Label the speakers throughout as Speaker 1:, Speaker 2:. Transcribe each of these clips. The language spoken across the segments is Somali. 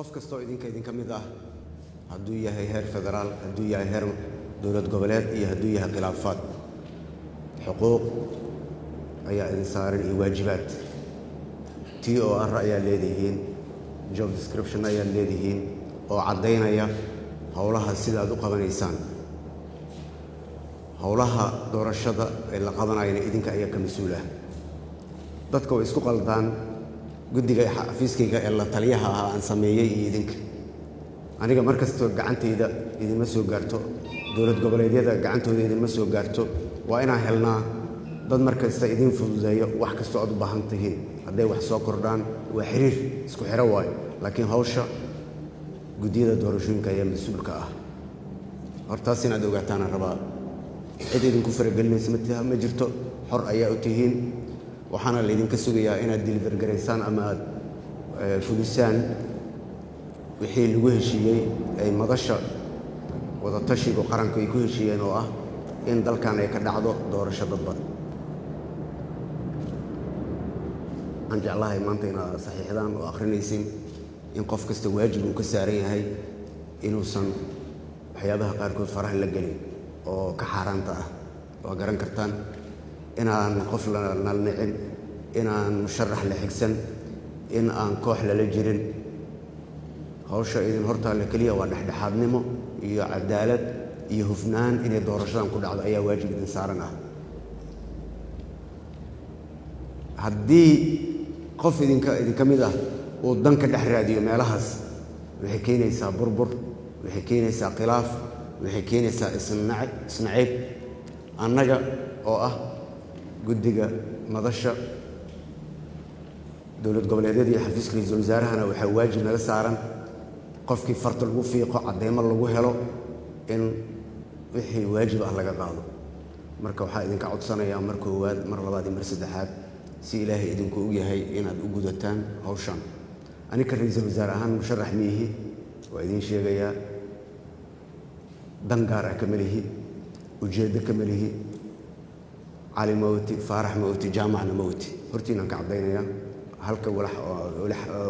Speaker 1: Qof kastoo idinka idinka mid ah, hadduu yahay heer federaal, hadduu yahay heer dowlad goboleed iyo hadduu yahay khilaafaad, xuquuq ayaa idin saaran iyo waajibaad. TOR ayaa leedihiin, job description ayaad leedihiin oo caddaynaya howlaha sida aad u qabanaysaan. Howlaha doorashada ee la qabanayana idinka ayaa ka mas-uul ah. Dadka way isku qaldaan guddiga xafiiskayga ee la taliyaha ahaa aan sameeyey iyo idinka. Aniga mar kastoo gacantayda idinma soo gaarto, dowlad goboleedyada gacantooda idinma soo gaarto. Waa inaan helnaa dad mar kasta idiin fududeeyo wax kastoo aad u baahan tihiin. Hadday wax soo kordhaan, waa xiriir isku xiro waayo, laakiin hawsha guddiyada doorashooyinka ayaa mas-uulka ah. Hortaas inaad ogaataanaan rabaa. Cid idinku faragelinaysa ma jirto, xor ayaa u tihiin. Waxaana laydinka sugayaa inaad deliver garaysaan ama aad fulisaan wixii lagu heshiiyey ay madasha wadatashigu qaranku ay ku heshiiyeen, oo ah in dalkan ay ka dhacdo doorasho dadban. Waxaan jeclahay maanta inaad saxiixdaan oo akhrinaysin in qof kasta waajib uu ka saaran yahay inuusan waxyaabaha qaarkood faraha la gelin oo ka xaaraanta ah. Waa garan kartaan inaan qof la nicin, inaan musharax la xigsan, in aan koox lala jirin. Hawsha idin hortaalla keliya waa dhexdhexaadnimo iyo cadaalad iyo hufnaan. Inay doorashadan ku dhacdo ayaa waajib idin saaran ah. Haddii qof idinka mid ah uu dan ka dhex raadiyo meelahaas, waxay keenaysaa burbur, waxay keenaysaa khilaaf, waxay keenaysaa isnacayb. Annaga oo ah guddiga madasha, dowlad goboleedyada iyo xafiiska ra-iisul wasaarahana, waxaa waajib naga saaran qofkii farta lagu fiiqo, cadeymo lagu helo, in wixii waajib ah laga qaado. Marka waxaa idinka codsanayaa mar koowaad, mar labaad iyo mar saddexaad, si Ilaahay idinku og yahay, inaad u gudataan hawshan. Anika ra-iisul wasaare ahaan musharax miihi, waa idiin sheegayaa. Dan gaar ah kama lihi, ujeeddo kama lihi. Cali ma wati, Faarax ma wati, Jaamacna ma wati. Hortiinaan ka caddaynayaa, halka walax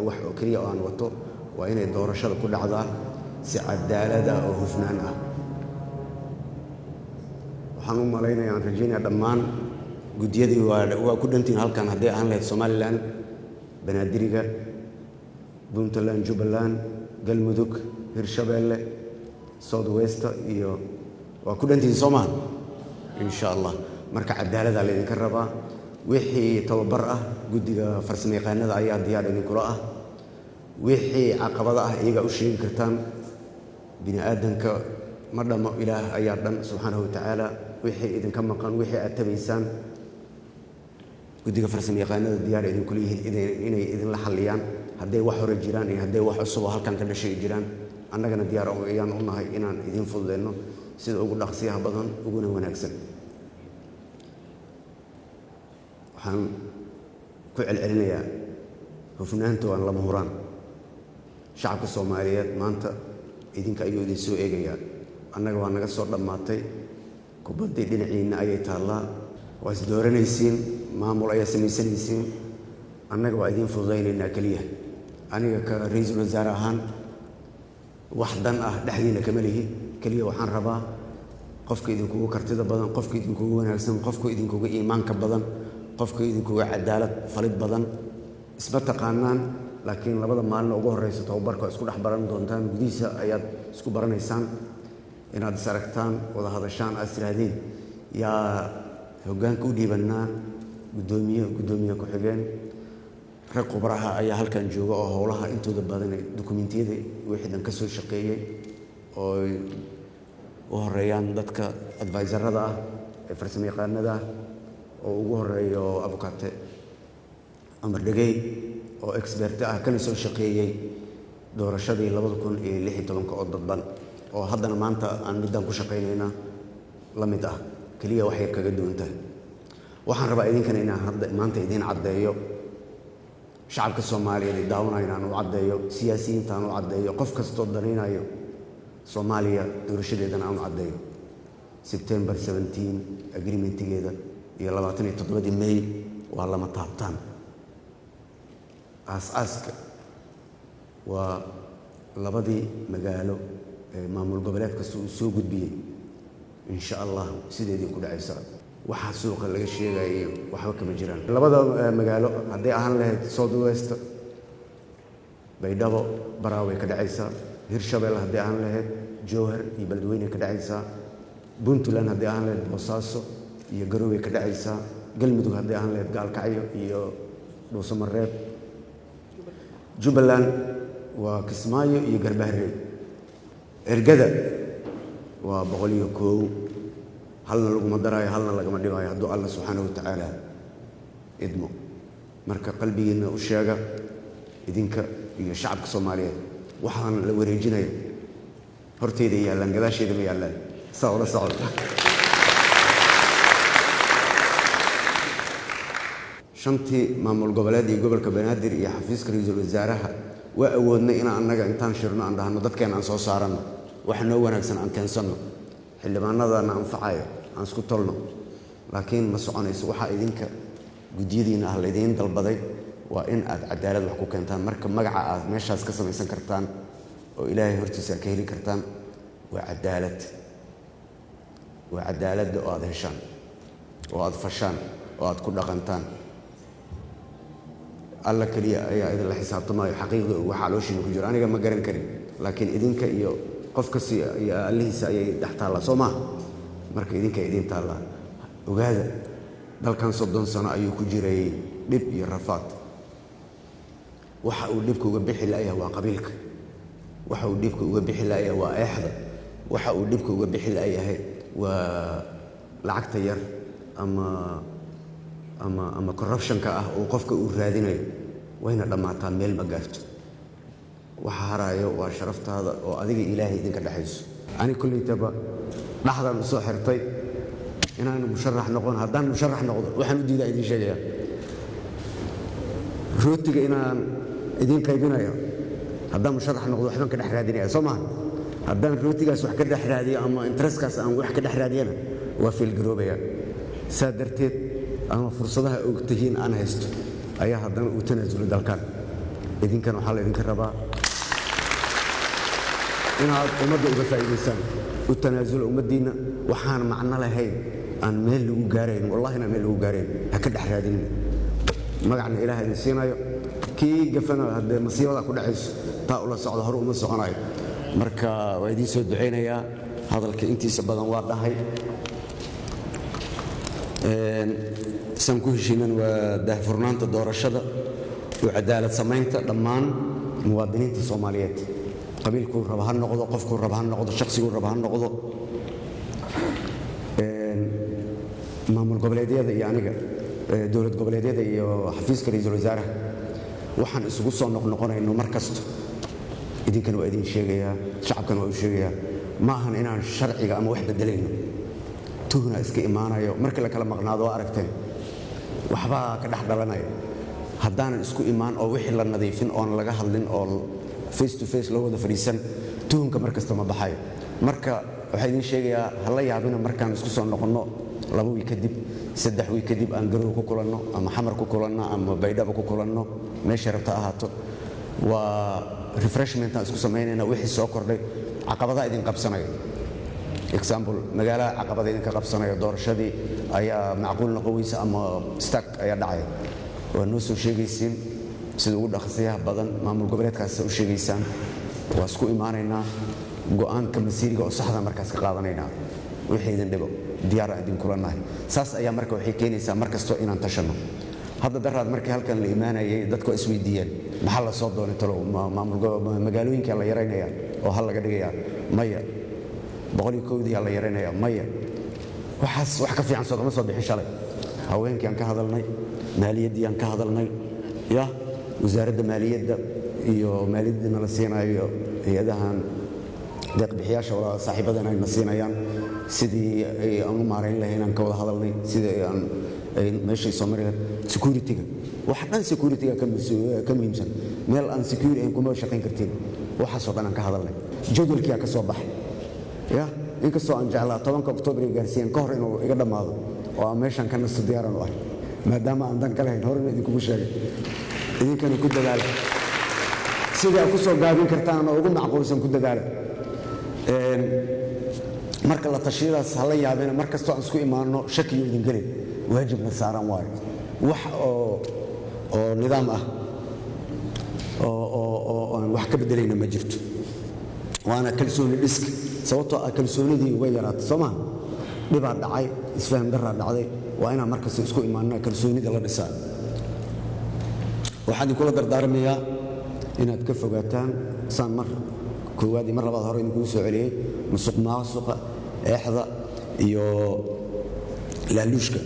Speaker 1: wax oo keliya oo aan wato waa inay doorashada ku dhacdaa si cadaalad ah oo hufnaan ah. Waxaan u malaynaya, aan rajaynaya, dhammaan guddiyadii waa ku dhantihiin halkan, hadday ahaan lahayd Somaliland, Banaadiriga, Puntland, Jubbaland, Galmudug, Hirshabeelle, South West iyo waa ku dhantihiin, soo maha? Insha Allah. Marka cadaaladaa laydinka rabaa. Wixii tababar ah, guddiga farsamo yaqaanada ayaa diyaar idinkula ah. Wixii caqabada ah, iyagaa u sheegi kartaan. Bini aadanka ma dhammo, Ilaah ayaa dhan subxaanahu watacaala. Wixii idinka maqan, wixii aad tabaysaan, guddiga farsamo yaqaanada diyaar idinkula yihiin inay idinla xalliyaan, hadday wax hore jiraan iyo hadday wax cusub oo halkan ka dhashay jiraan. Annagana diyaar ayaan u nahay inaan idiin fududeyno sida ugu dhaqsiyaha badan uguna wanaagsan. Waxaan ku celcelinayaa, hufnaanta waan lama huraan. Shacabka Soomaaliyeed maanta idinka ayuu idin soo eegayaa. Annaga waa naga soo dhammaatay, kubaddii dhinaciinna ayay taallaa. Waa is dooranaysiin, maamul ayaa samaysanaysiin, annaga waa idiin fududaynaynaa keliya. Aniga ka ra-iisul wasaare ahaan wax dan ah dhexdiina kama lihi. Keliya waxaan rabaa qofka idinkugu kartida badan, qofka idinkugu wanaagsan, qofka idinkugu iimaanka badan, qofka idinkuga cadaalad falid badan. Isma taqaanaan, laakiin labada maalin ugu horeysa tababarka waa isku dhex baran doontaan, gudihiisa ayaad isku baranaysaan, inaad is aragtaan, wada hadashaan, aad istiraahdiin yaa hoggaanka u dhiibanaa, guddoomiye, guddoomiye ku-xigeen. Rag khubraha ayaa halkan jooga oo howlaha intooda badan, dukumentiyada wixii dhan ka soo shaqeeyey, oo u horeeyaan dadka advisorada ah ee farsamo yaqaanada ah, oo ugu horeeyo abukaate Cumar Dhegey oo expert ah, kana soo shaqeeyey doorashadii 2016-ka oo dadban, oo haddana maanta aan midaan ku shaqaynayna la mid ah, keliya wax yar kaga duwan tahay. Waxaan rabaa idinkana inaan hadda maanta idiin caddeeyo, shacabka Soomaaliyeed ay daawanayo inaan u caddeeyo, siyaasiyiinta aan u caddeeyo, qof kastoo danaynayo Soomaaliya doorashadeedana aan u caddeeyo: September 17 agreementigeeda iyo 27-dii May waa lama taabtaan. Aas-aaska waa Labadii magaalo ee maamul goboleed kasta uu soo gudbiyey, insha Allah sideedii ku dhacaysa. Waxaa suuqa laga sheegayo waxba kama jiraan. Labada magaalo hadday ahaan lahayd South West, Baydhabo, Baraaway ka dhacaysaa. Hirshabelle hadday ahaan lahayd, Jowhar iyo Beledweyne ka dhacaysaa. Puntland hadday ahaan lahayd, Boosaaso iyo Garowe ka dhacaysaa. Galmudug hadday ahaan lahayd, Gaalkacyo iyo Dhuusamareeb. Jubbaland waa Kismaayo iyo Garbaharey. Ergada waa 101, halna laguma daraayo, halna lagama dhibaayo, hadduu Alla subxaana wa tacaala idmo. Marka qalbigiinna u sheega idinka iyo shacabka Soomaaliyeed, waxaan la wareejinaya horteyda yaallaan, gadaasheeda ma yaallaan. Saa ula socda. Shantii maamul goboleed iyo gobolka Banaadir iyo xafiiska ra-iisul wasaaraha waa awoodnay inaan annaga intaan shirno aan dhahno dadkeena aan soo saaranno, waxa noo wanaagsan aan keensanno, xildhibaanadana anfacayo aan isku tolno. Laakiin ma soconayso. Waxaa idinka guddiyadiina ah laydiin dalbaday waa in aad cadaalad wax ku keentaan. Marka magaca aad meeshaas ka samaysan kartaan oo Ilaahay hortiisa aad ka heli kartaan waa cadaalad, waa cadaaladda oo aad heshaan oo aad fashaan oo aad ku dhaqantaan. Alla keliya ayaa idinla xisaabtamayo xaqiiqda waxa calooshiina ku jiro. Aniga ma garan karin, laakiin idinka iyo qof kasti iyo Allihiisa ayay dhex taallaa, soo maha? Marka idinka idin taallaa. Ogaada, dalkan 30 sano ayuu ku jiray dhib iyo rafaad. Waxa uu dhibka uga bixi la'yahay waa qabiilka, waxa uu dhibka uga bixi la'yahay waa eexda, waxa uu dhibka uga bixi la'yahay waa lacagta yar ama corruptionka ah oo qofka uu raadinayo. Wayna dhammaataa, meel ma gaarto. Waxa haraayo waa sharaftaada oo adiga Ilaahay idinka dhexayso. Ani kollaytaba dhaxdaan u soo xirtay inaan musharax noqon. Haddaan musharax noqdo, waxaan u diidaa idiin sheegaya: rootiga inaan idiin qaybinayo. Haddaan musharax noqdo, waxbaan ka dhex raadinaya, soo maha? Haddaan rootigaas wax ka dhex raadiyo ama interestkaas aan wax ka dhex raadiyana, waa failgaroobaya. Saa darteed ama fursadaha og tihiin aan haysto ayaa haddana uu tanaasulo dalkan. Idinkana waxaa la idinka rabaa inaad ummadda uga faa'iidaysaan. U tanaasulo ummaddiinna. Waxaan macno lahayn aan meel lagu gaarayn, wallahina meel lagu gaarayn, ha ka dhex raadinin. Magacna Ilaah idin siinayo, kii gafana haddee masiibada ku dhacayso. Taa ula socda, hore uma soconayo. Marka waa idiin soo ducaynayaa. Hadalka intiisa badan waa dhahay. Saan ku heshiinan waa daahfurnaanta doorashada iyo cadaalad samaynta dhammaan muwaadiniinta Soomaaliyeed, qabiilkuu raba ha noqdo, qofkuu raba ha noqdo, shakhsiguu raba ha noqdo. Maamul goboleedyada iyo aniga, dowlad goboleedyada iyo xafiiska ra-iisul wasaaraha, waxaan isugu soo noqnoqonayno mar kasto, idinkana waa idin sheegayaa, shacabkana waa u sheegayaa, ma ahan inaan sharciga ama wax bedelayno. Tuhna iska imaanayo markii la kala maqnaado, waa aragteen, waxbaa ka dhex dhalanaya. Haddaanan isku imaan oo wixii la nadiifin oon laga hadlin oo face to face loo wada fadhiisan, tuhunka mar kasta ma baxayo. Marka waxaa idiin sheegayaa, ha la yaabina markaan isku soo noqonno 2 wiig kadib, 3 wiig kadib, aan Garowe ku kulanno ama Xamar ku kulanno ama Baydhabo ku kulanno, meeshay rabta ahaato, waa refreshment aan isku samaynayna wixii soo kordhay. Caqabadaha idin qabsanaya, example, magaalaha caqabada idinka qabsanaya, doorashadii ayaa macquul noqon weysa ama stuck ayaa dhacaya, waa noo soo sheegaysiin sida ugu dhaqsiyaha badan. Maamul goboleedkaas u sheegaysaan, waa isku imaanaynaa, go'aanka masiiriga oo saxda markaas ka qaadanaynaa. Wixii idin dhibo diyaar aan idinkula nahay. Saas ayaa marka waxay keenaysaa mar kasto inaan tashanno. Hadda daraad markii halkan la imaanayay, dadku waa isweydiiyeen: maxaa la soo doonay talow? Maamul magaalooyinka la yaraynaya oo hal laga dhigayaa? Maya. 101-dii la yaraynaya? Maya. Waxaas wax ka fiican soo kama soo bixin. Shalay haweenkii aan ka hadalnay, maaliyaddii aan ka hadalnay, ya wasaaradda maaliyadda iyo maaliyaddii nala siinayo, hay-adahan deeqbixiyaasha wala saaxiibadan ay na siinayaan, sidii ay aan u maarayn lahayn aan ka wada hadalnay, sidii aan ay meeshay soo mari lahayd. Security-ga, wax dhan security-ga ka muhiimsan. Meel aan security ahayn kuma shaqayn kartiin. Waxaasoo dhan aan ka hadalnay, jadwalkii ka soo baxay. Ya inkastoo aan jeclaa 10-ka Oktoobar ay gaarsiiyeen ka hor inuu iga dhammaado oo aan meeshan ka nasto, diyaaran u ahay, maadaama aan dan ka lahayn. Horena idinkugu sheegay, idinkana ku dadaala. Sidii aad ku soo gaabin kartaan oo ugu macquulsan ku dadaala. Marka la tashiyadaas hala yaabina, mar kastoo aan isku imaanno shakiyo idin gelin, waajibna saaran waayo. Wax oo nidaam ah oo aan wax ka beddelayna ma jirto, waana kalsooni dhiska, sababtoo ah kalsoonidii way yaraatay, soo maha? Dhibaa dhacay, isfaham daraa dhacday. Waa inaan markasta isku imaanna, kalsoonida la dhisaa. Waxaan idinkula dardaarmayaa inaad ka fogaataan, saan mar koowaad iyo mar labaad hore idinkugu soo celiyey, musuq maasuqa, eexda iyo laaluushka.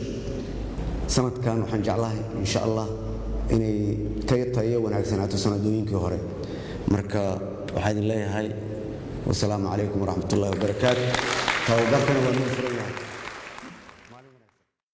Speaker 1: Sanadkan waxaan jeclahay, insha Allah, inay ka tayo wanaagsanaato sanadooyinkii hore. Marka waxaa idin leeyahay, wasalaamu calaykum waraxmat ullahi wabarakaatu. Tababarkana waa noo furan yahay.